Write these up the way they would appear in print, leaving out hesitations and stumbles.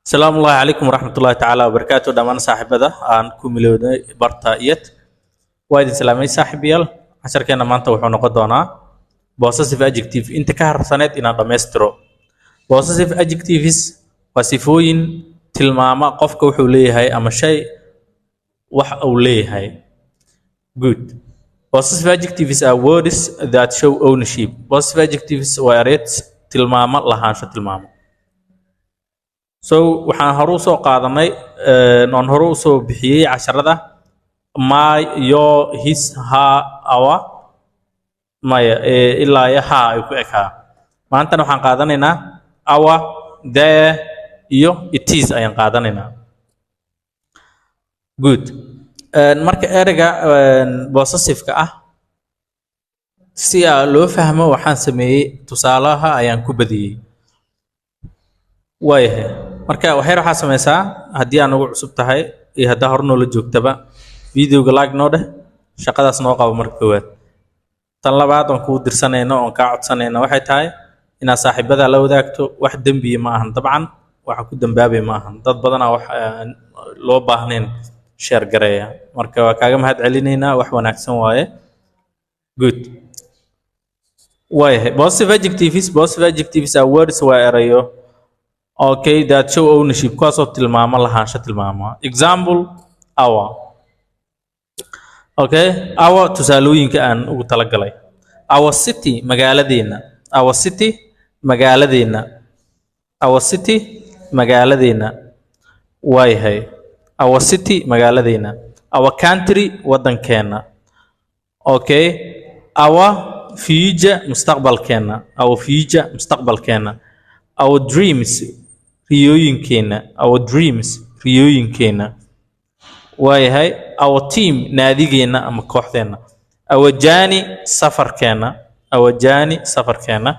Asalaamu ullahi calaykum waraxmatullahi tacaala wabarakaatu. Dhammaan saaxiibada aan ku milownay barta iyad, waa idin salaamay, saaxiibayaal. Casharkeena maanta wuxuu noqon doonaa possessive adjective, inta ka harsaneed inaan dhammaystiro. Possessive adjectives waa sifooyin tilmaama qofka wuxuu leeyahay ama shay wax uu leeyahay. Good. Possessive adjectives are words that show ownership. Possessive adjectives waa ereyd tilmaama lahaansho, tilmaamo. So waxaan hore usoo qaadanay oon hore usoo bixiyey casharada my, your, his, her, our, maya, ilaa iyo her ay ku ekaa. Maantana waxaan qaadanaynaa our, their iyo its ayaan qaadanaynaa. Good. Marka ereyga possessive-ka ah si aa loo fahmo, waxaan sameeyey tusaalaha ayaan ku badiyey. Waayahay, marka waxyar waxaa sameysaa, haddii aan ugu cusub tahay iyo haddaa hore noola joogtaba, videoga like noo dheh, shaqadaas noo qabo. Marka koowaad, tan labaad oon kuu dirsanayno oon kaa codsanayno waxay tahay inaad saaxiibada la wadaagto. Wax dembiya ma ahan, dabcan waxa ku dambaabay ma ahan. Dad badanaa wax aan loo baahnayn share gareeya. Marka waa kaaga mahad celinaynaa, wax wanaagsan waaye. Good. Waayahay, possessive adjectives. Possessive adjectives are words, waa erayo, okay, that show ownership, kuwaasoo tilmaamo lahaansho, tilmaama. Example, our. Okay, our, tusaalooyinka aan ugu talagalay: our city, magaaladeena; our city, magaaladeena; our city, magaaladeena. Waayahay, our city, magaaladeena; our country, waddankeena. Okay, our future, mustaqbalkeena; our future, mustaqbalkeena; our dreams, riyooyinkeena; our dreams, riyooyinkeena. Waayahay, our team, naadigeena ama kooxdeena; our journey, safarkeena; our journey, safarkeena;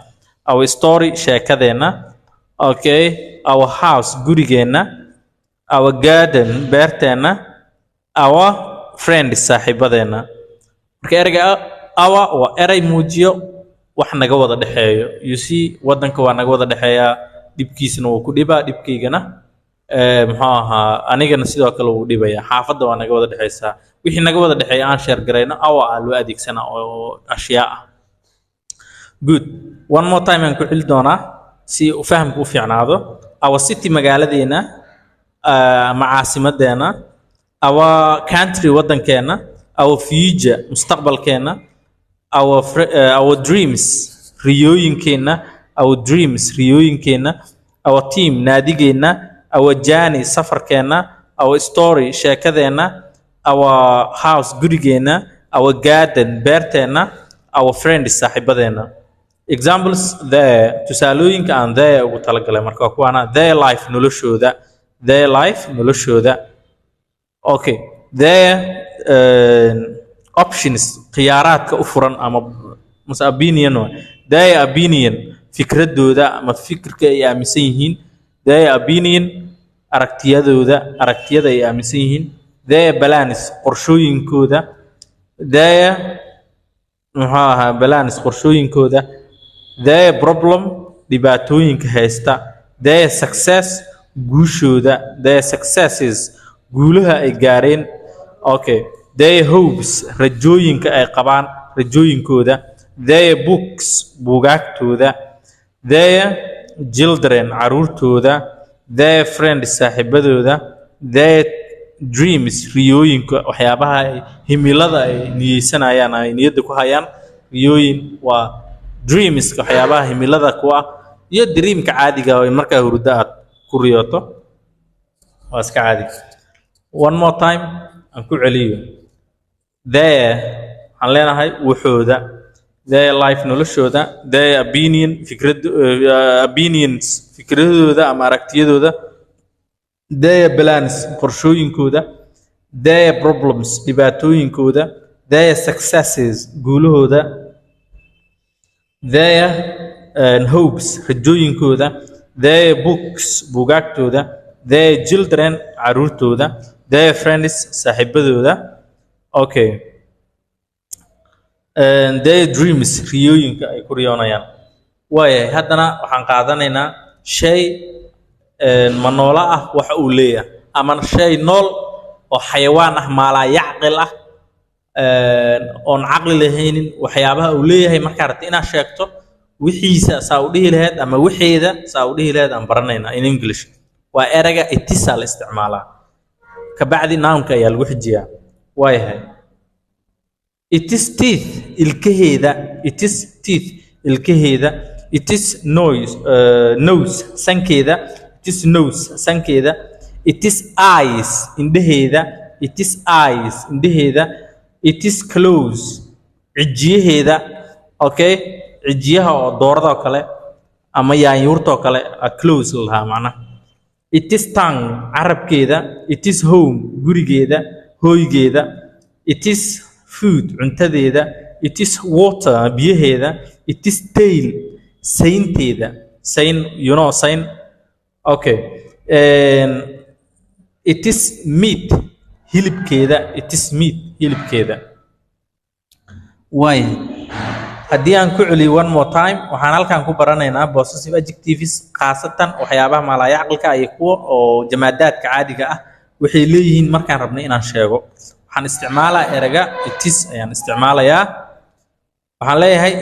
our story, sheekadeena. Okay, our house, gurigeena; our garden, beerteena; our friends, saaxiibadeena. Marka ereyga our waa erey muujiyo wax naga wada dhexeeyo. You see, waddanka waa naga wada dhexeeyaa, dhibkiisana wuu ku dhibaa, dhibkaygana muxuu ahaa, anigana sidoo kale wuu dhibaya. Xaafadda waa naga wada dhexeysaa. Wixii naga wada dhexeeya aan share garayno, our aa loo adeegsanaa oo ashyaa ah. Good. One more time aan ku celi doonaa si uu fahamku u fiicnaado. Our city, magaaladeena ama caasimadeena; our country, waddankeena; our future, mustaqbalkeena; our dreams, riyooyinkeena; our dreams, riyooyinkeena; our team, naadigeena; our journey, safarkeena; our story, sheekadeena; our house, gurigeena; our garden, beerteena; our friends, saaxiibadeena. Examples, their. Tusaalooyinka aan their ugu talagalay marka waa kuwaana: their life, noloshooda; their life, noloshooda. Okay, their options, khiyaaraadka u furan, ama mase opinion waay. Their opinion, fikradooda ama fikirka ay aaminsan yihiin; their opinion, aragtiyadooda, aragtiyada ay aaminsan yihiin; their plans, qorshooyinkooda; their, muxuu ahaa, plans, qorshooyinkooda; their problem, dhibaatooyinka haysta; their success, guushooda; their successes, guulaha ay gaareen. Okay, their hopes, rajooyinka ay qabaan, rajooyinkooda; their books, buugaagtooda; their children, caruurtooda; their friends, saaxiibadooda; their dreams, riyooyinka, waxyaabaha ay himilada ay niyeysanayaan, ay niyadda ku hayaan. Riyooyin waa dreams, waxyaabaha himilada ku ah, iyo dreamka caadiga oo markaa hurdo aad ku riyooto, waa iska caadi. One more time aan ku celiyo. Their, waxaan leenahay waxooda; their life, noloshooda; their opinion, fikrad, opinions, fikradooda ama aragtiyadooda; their plans, qorshooyinkooda; their problems, dhibaatooyinkooda; their successes, guulahooda; their hopes, rajooyinkooda; their books, buugaagtooda; their children, caruurtooda; their friends, saaxiibadooda. Okay, and their dreams, riyooyinka ay ku riyoonayaan. Waayahay, haddana waxaan qaadanaynaa shay. Manoola ah waxa uu leeyahay ama shay nool oo xayawaan ah, maalaa yacqil ah, oon caqli lahaynin, waxyaabaha uu leeyahay markaa rabta inaad sheegto wixiisa saa u dhihi lahayd ama wixeeda saa u dhihi lahayd aan baranaynaa. In English waa erayga its aa la isticmaalaa, kabacdi nounka ayaa lagu xijiyaa. Waayahay, its teeth, ilkaheeda. Its teeth, ilkaheeda. Its noise, nose, sankeeda. Its nose, sankeeda. Its eyes, indhaheeda. Its eyes, indhaheeda. Its claws, cijiyaheeda. Okay, cijiyaha oo doorada oo kale ama yaanyuurta oo kale, claws la lahaa macnaha. Its tongue, carabkeeda. Its home, gurigeeda, hooygeeda. Its food, cuntadeeda. Its water, biyaheeda. Its tail, saynteeda. Sayn, you know sayn. Okay, its meat, hilibkeeda. Its meat, hilibkeeda. Waaya, haddii aan ku celiyo one more time, waxaan halkan ku baranaynaa possessive adjectives, khaasatan waxyaabaha maalaayacqilka iyo kuwa oo jamaadaadka caadiga ah waxay leeyihiin. Markaan rabnay inaan sheego, waxaan isticmaalaa erega its ayaan isticmaalayaa. Waxaan leeyahay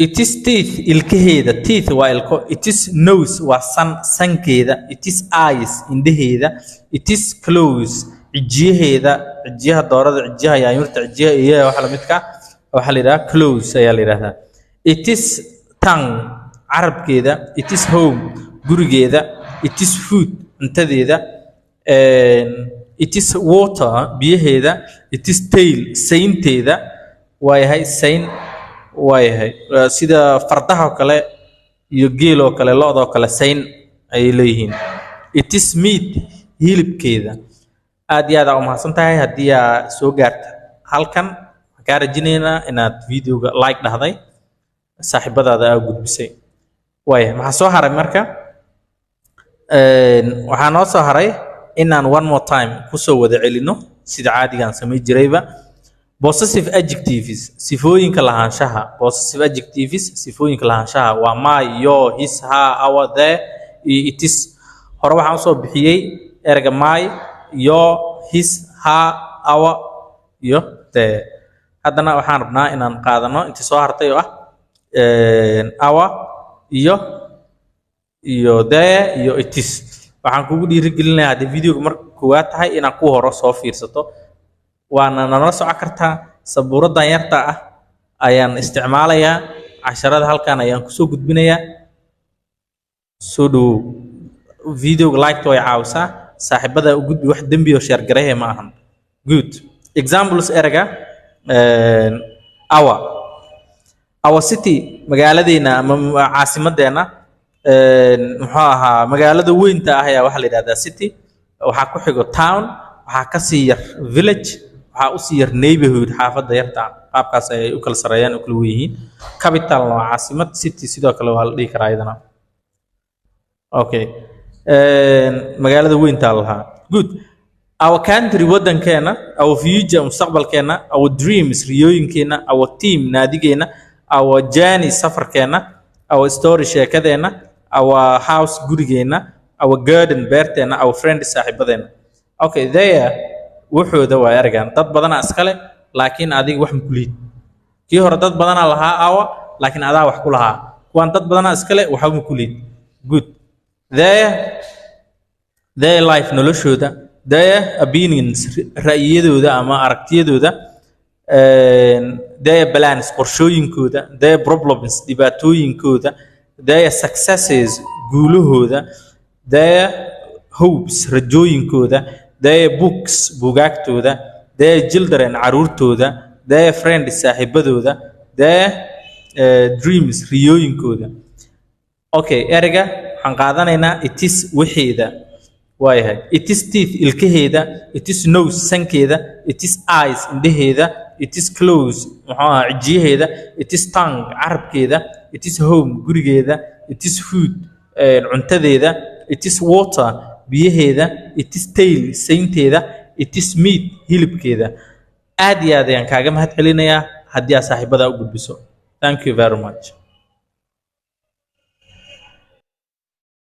its teeth, ilkaheeda. Teeth waa ilko. Its nose waa san, sankeeda. Its eyes, indhaheeda. Its claws, cijiyaheeda, cijiyaha doorada, cijiyaha yaanyuurta, cijiyaha eeyaha, waxa lamidka waxaa la yidhaha claws ayaa la yidhahdaa. Its tongue, carabkeeda. Its home, gurigeeda. Its food, cuntadeeda. Its water, biyaheeda. Its tail, saynteeda. Waayahay, sayn waayahay. Sida fardaha oo kale iyo geel oo kale, lo'da oo kale, sayn ayay leeyihiin. Its meat, hilibkeeda. Aad iyo aad aa umahadsan tahay haddii aa soo gaarta halkan. Waxaan kaa rajinaynaa inaad videoga like dhahday, saaxiibadaada aa gudbisay. Waaya, maxaa soo haray marka? Waxaa noo soo haray inaan one more time kusoo wada celino sida caadigaan samay jirayba. Possessive adjectives, sifooyinka lahaanshaha. Possessive adjectives, sifooyinka lahaanshaha, waa my, your, his, her, our, their iyo its. Hore waxaan usoo bixiyey ereyga my, your, his, her, our iyo their. Haddana waxaan rabnaa inaan qaadano intii soo hartay oo ah our iyo their iyo its. Waxaan kugu dhiirigelinayaa, haddii videoga marka koowaad tahay, inaad ku horo soo fiirsato, waana nala socon kartaa. Sabuuraddan yarta ah ayaan isticmaalayaa, casharada halkan ayaan kusoo gudbinayaa. Soo dhawow. Videoga like way caawisaa, saaxiibada u gudbi, wax dembi oo share garehe ma ahan. Good. Examples, erega our. Our city, magaaladeena ama caasimadeena, muxuu ahaa, magaalada weynta ah ayaa waxaa la yidhahdaa city. Waxaa ku xigo town, waxaa kasii yar village, waxaa usii yar neighborhood, xaafadda yarta. Qaabkaas ayay u kala sareeyaan, u kala wen yihiin. Capitalna waa caasimad, city sidoo kale waa la dhihi karaa iyadana. Okay, magaalada weyntaa lahaa. Good. Our country, waddankeena. Our future, mustaqbalkeena. Our dreams, riyooyinkeena. Our team, naadigeena. Our journey, safarkeena. Our story, sheekadeena. Our house, gurigeena. Our garden, beerteena. Our friend, saaxiibadeena. Okay, their, wuxooda waa ergan dad badanaa iskale, laakiin adiga wax makulihid. Kii hore dad badanaa lahaa our, laakiin adaa wax ku lahaa. Kuwaan dad badanaa iskale, waxba makulihid. Good. Their life, noloshooda. Their opinions, ra'yiyadooda ama aragtiyadooda. Their plans, qorshooyinkooda. Their problems, dhibaatooyinkooda. Their successes, guulahooda. Their hopes, rajooyinkooda. Their books, buugaagtooda. Their children, caruurtooda. Their friends, saaxiibadooda. Their dreams, riyooyinkooda. Okay, ereyga waxaan qaadanaynaa its, wixeeda. Waayahay, its teeth, ilkaheeda. Its nose, sankeeda. Its eyes, indhaheeda. Its claws, muxuu ahaa, cijiyaheeda. Its tongue, carabkeeda. Its home, gurigeeda. Its food, cuntadeeda. Its water, biyaheeda. Its tail, saynteeda. Its meat, hilibkeeda. Aad iyo aad ayaan kaaga mahad celinayaa haddii aad saaxiibada u gudbiso. Thank you very much.